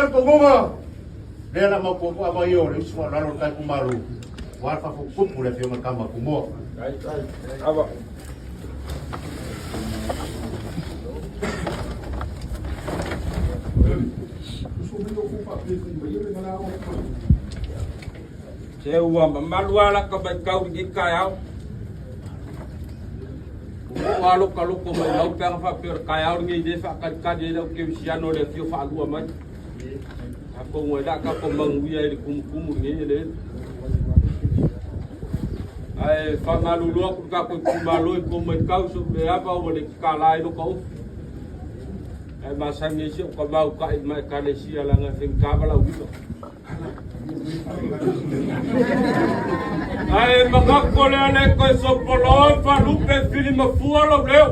Togoga, lea la mapu ava ia o le usu lalo o le tai kumalu, wa le faafukupu le afioga kama kumoa. Ava. Se ua mamalu ala ka mai kau i kaeao. Ua alo ka loko mai lau pega faapea o le kaeao lenei le faakalikali ai lau kerisiano le afio faalua mai. Tatou ai la tatou manuia i le tumutumu lenei eleele. Ae faamalulu atu le tatou itumalo i tou matau so le ava ua le tatala ai loka upu. Ae masani ai si ou tamau ta'i ma ekalesia leaga e faigata valaauina. Ae manatu lea le toe sopoloa faalupe fili mafua lou leo.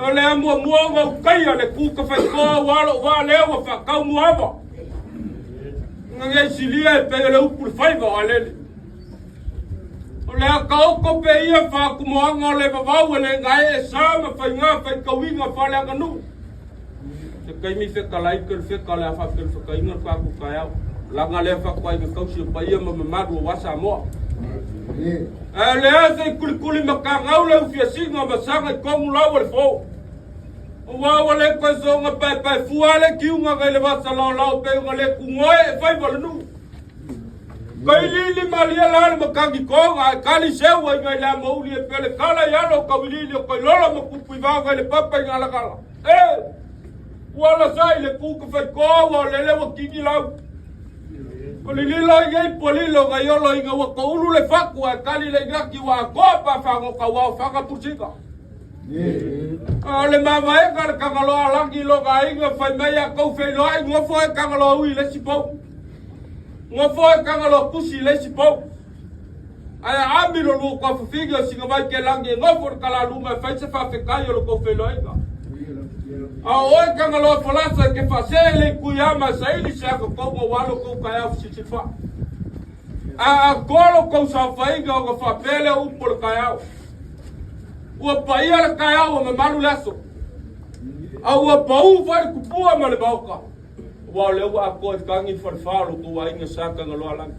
O le a muamua ona utaia le ku ka faitoa ua lou vaa lea ua faatau muava. Na nei silia e pei o le upu le faiva o alele. O le a taoto pe ia faatumoaga o le vavau e le gae e sa ma faiga faitauina faaleaganuu. Se taimi fetalai ke le feta o le a faapelefetaina le tatou taeao. Laga lea faatoaiga tausi o paia ma mamalu aua Samoa. Ae le a se i kulikuli matagau le ufiasiga ma saga i tonu lau o le fo. Aua ua le toe soga paepae fua le kiuga nai le vasa laolao pe ona le tugoe e faiva le nuu. Kailili malie la le matagi toga ae kali seua i nai le amouli e pele kala i alo o kawilili o koilolo ma kupu i vao nai le papa i galagala. E! Ua lasa i le ku ka faitoa ua o lele ua kini lau. O lililo i nei polilo ngai olo ina ua toulu le fatu ae kali le inaki ua atoa pa fagota ua o faga pusika. O le mavaega le Tagaloa lagi lo aiga fai mai a kou feiloai nofo e Tagaloa ui le isi pou. Nofo e Tagaloa kusi le isi pou. Ae aami lo lua kuafafine o singa vai ke lagi e nofo le kalaluma e fai se faafetai o lo kou feiloaiga. A o oe Tagaloa falasa e ke faasee le i ama e saili se aga kouga ua lo kou kaeao fisisifa. A atoa lo kou saofaiga ona faapea lea o upu o le kaeao. Ua paia le kaeao ua mamalu le aso. A ua pau foi le tupua ma le maota. Aua o lea ua atoa i tagi le falefa o lo tou aiga sa Tagaloa lagi.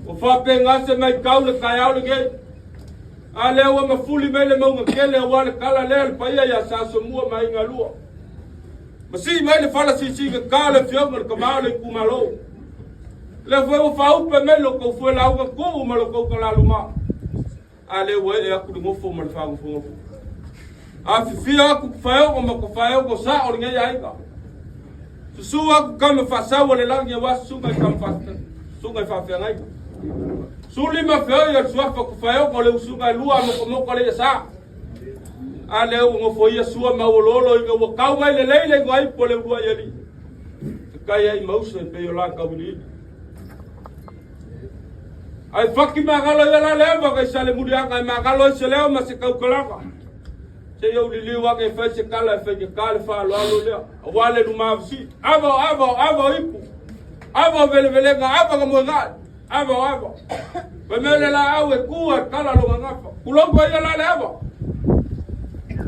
Ua faapena se maitau le taeao lenei. A lea ua mafuli mai le mauga tele aua le tala lea le paia ia Sa Asomua ma Aiga Lua. Ma sii mai le fala siisii gata le afioga le tama o le itumalo. Lea foi ua faaupe mai lo tou fuelauga tuu ma lo tou talaluma. A lea ua ee atu le nofo ma le faagofogofu. Afifio atu faeogo ma ko faeogo sa o lenei aiga. Susu atu kama faasau o le lagi aua susuga i kama susuga i faafeagaiga. Suli ma feoi o le suafa ku faeogo o le usuga e lua mokomoko le ia sa. A lea ua nofoia sua ma uololo ina ua kau mai lelei le igoa ipu o le uluai alii. Te kai ai mauso e pei o la kauiliili. Ae faki magalo ia la le ava kai sale muliaga e magalo ai se leo ma se taukalaga. Se i ou liliu ake e fai se tala e fai ke ka le faaaloalo lea. Aua le lumavasi. Ava o ava o ava o ipu. Ava o velevelega, ava ka moegae. Ava o ava. Fai mai le laau e ku a tala lo gagafa. Kulongo ia la le ava.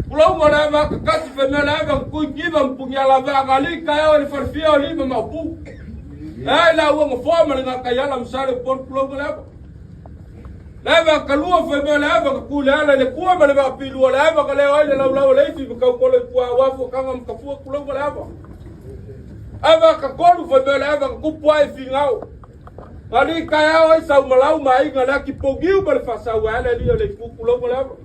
Kulongo le ava kakasi fai mai le ava kui kiva mpungi ala va ngali ka e le falfia o lima ma upu. E la ua ngofoa ma le ngakaiala msale upolu kulongo le ava. Le ava kalua fai mai le ava ka ku le ala le kua ma le vaapilua le ava ka leo ai le laulau le ifi ma kaukolo i pua wafu kanga ma kafua kulongo le ava. Ava ka kolu fai mai le ava ka kupu ai fingao. Ali kaeao ai sau malau ma aiga le aki pougiu ma le faasau ai le alii o le ipu kulongo le ava.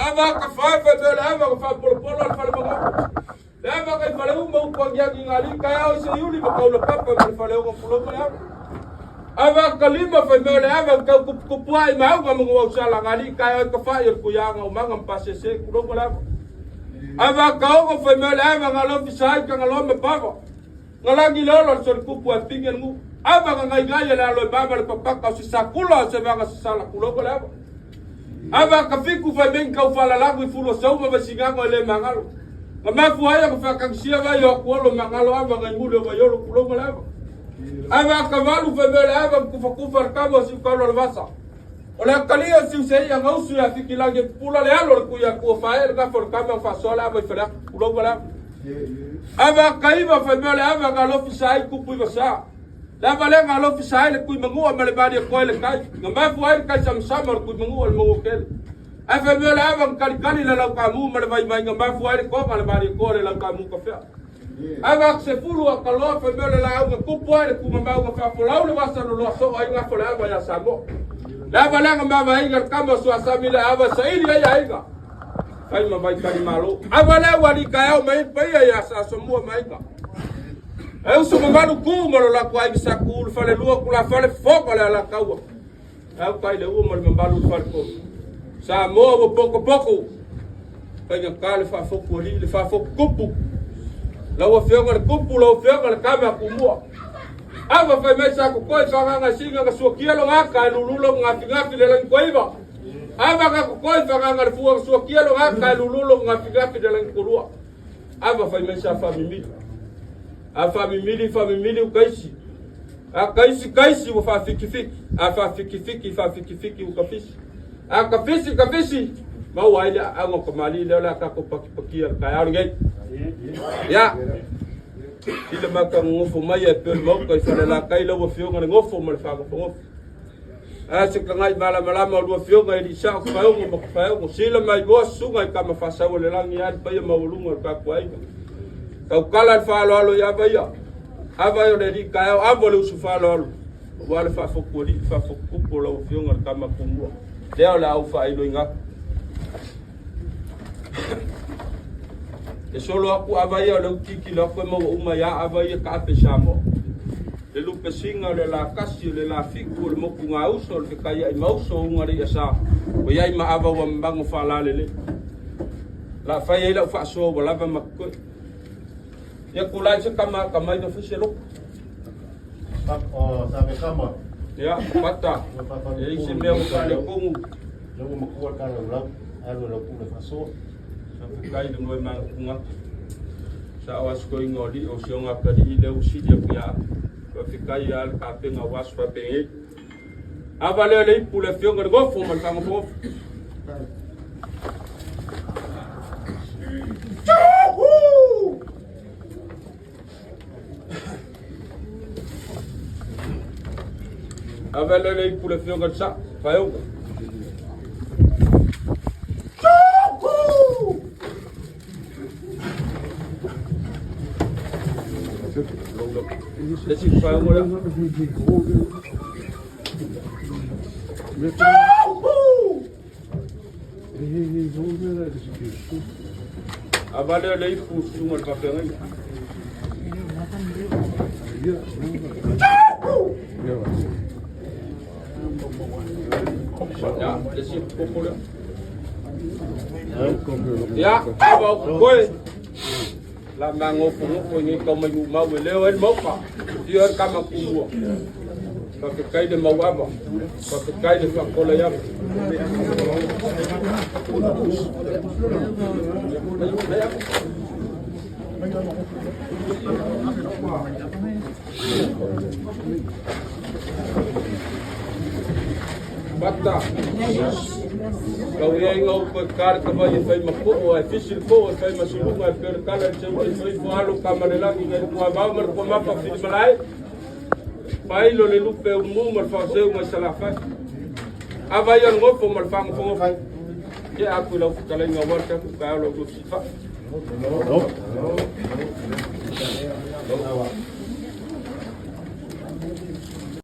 Ava ka fae fai mai le ava ka faapolopolo le fale magogo. Le ava ka i fale uma upu agiagi ngā alii kaeao i se iuli ma kaula papa ma le fale oga kulongo le ava. Ava ka lima fai mai le ava ka tau kupukupu ai ma auga ma ngau sala ngā alii kaeao i ka fai o le kuiaga o manga ma pasese kulongo le ava. Ava ka ogo fai mai le ava ngā lofi sai ka ngā ma pava. Ngalagi le olo le solikupu ai pingi le nuu. Ava nga ngai ngai le alo e mama le papaka o se sakula o se vanga se sala kulongo le ava. Ava ka fiku fai mengi kau falalagu i fulo sauma vai singago e le mangalo. Nga mafu ai ka whakangisia vai o akuolo mangalo ava ngai mule o vaiolo kulongo le ava. Ava ka valu fai mea le ava kufa kufa le kamo si ukalo le vasa. O le akalia si usei a ngausu ia fikilangi e pupula le alo le kui a kua fae le gafo le kama whasoa le ava i whalea kulongo le ava. Ava kaiva fai mea o le ava ga alofi sa ai kupu i vasa. Le ava lea ga alofi sa ai le kui magua ma le mali e koe le kai. Ga mafu ai le kai samasama o le kui magua o le maua kele. Ae fai mea o le ava ga kalikali le laukamu ma le vaivai ga mafu ai le koga le mali e koe le laukamu ka fea. Ava ak se fulu a kaloa fai mea o le laau ga kupu ai le kumamau ga faafolau le vasa loloa soo ai gafo le ava ia Samoa. Le ava lea ga mavaaiga le kama o Suasami le ava saili ai aiga. Fai ma vai talimalo. Ava lea ua alii taeao mai ai le paia ia Sa Asomua ma Aiga. E uso mamalu ku ma lo latou aiga sa ku le falelua tulafale fofoga le Alataua. E au tai le ua ma le mamalu le faletolu. Samoa ua pokopoko. Faigata le faafotu alii le faafotu tupu. Lau afioga le tupu, lau afioga le kama tumua. Ava fai mai sa kokoe fagaga singa ka suakia lo ngaka e lululo ngafi ngafi le langi koiva. Ava ka kokoi fagaga le fua suakia lo ngaka e lululo ngafi ngafi le langi kolua. Ava fai mai sa faamimili. A faamimili faamimili u kaisi. A kaisi kaisi ua faafikifiki. A faafikifiki faafikifiki ua kafisi. A kafisi kafisi maua ai le aauga o kamali'i lea o le a tatou pakipakia i le taeao lenei. Ia, sila matagogofo mai e pei o le Maota i Falelatai lau Afioga le nofo ma le faagofogofa. A se tagai malamalama o lua afioga e alii sao Tafaeogo ma Tafaeogo, sila mai moa susuga i tama faasau o le lagi a le paia maualuga o le tatou aiga. Tautala le faaaloalo i ava ia, ava o le alii taeao, ava o le uso faaaloalo, aua le faafotu alii, faafotu tupu o lau afioga le tama tumua. Lea o le a ou faailoina atu. E solo atu ava ia o le utitilo atu e maua uma ia ava ia taape i Samoa. Le lupesiga, o le latasi, o le lafitu, o le motugauso, o le fetaiai mauso, o uga le iasa, o iai ma ava ua mamago faalalelei. La fai ai lau faasoa ua lava ma totoe. Ia tulai se tama atamai na fai se loto. O sa me kama. Ia, pata. E i se mea ua faaletonu. Lea ua matua le tala lau, alu lau pule faasoa. Faafetai le moe manatunatu. Sa o asotoiga o alii o si o atalii lea ua sili atu ia au. Faafetai ia le tapena o aso faapenei. Ava lea le ipu le afioga le gofo ma le fagofogofo. Ava lea le ipu le afioga le sa, faeuga. Le isi faeuga lea. Ava lea le ipu susuga le faafeagaiga. Ia, le isi popo lea. Ia, ava o koe. La magofogofo i nei tau mai numau e leo ai le maoka. Tio ai le kama kumua. Faafetai le mauava. Faafetai le faakola i ava. Pata. Kau ia inga upo e kare ka vai e whai ma koo, e fisi le koo, e whai ma siluga, e pere kala, e seu e whai fo alo ka ma le langi, ngai kua vau ma le kua mapa fili malae. Pailo le lupe umu ma le whaoseu mai salafai. Ava ia le ngofo ma le whangofongofo. Ke aku i lau whakaleinga wale ka ku ka alo lu sifa. No.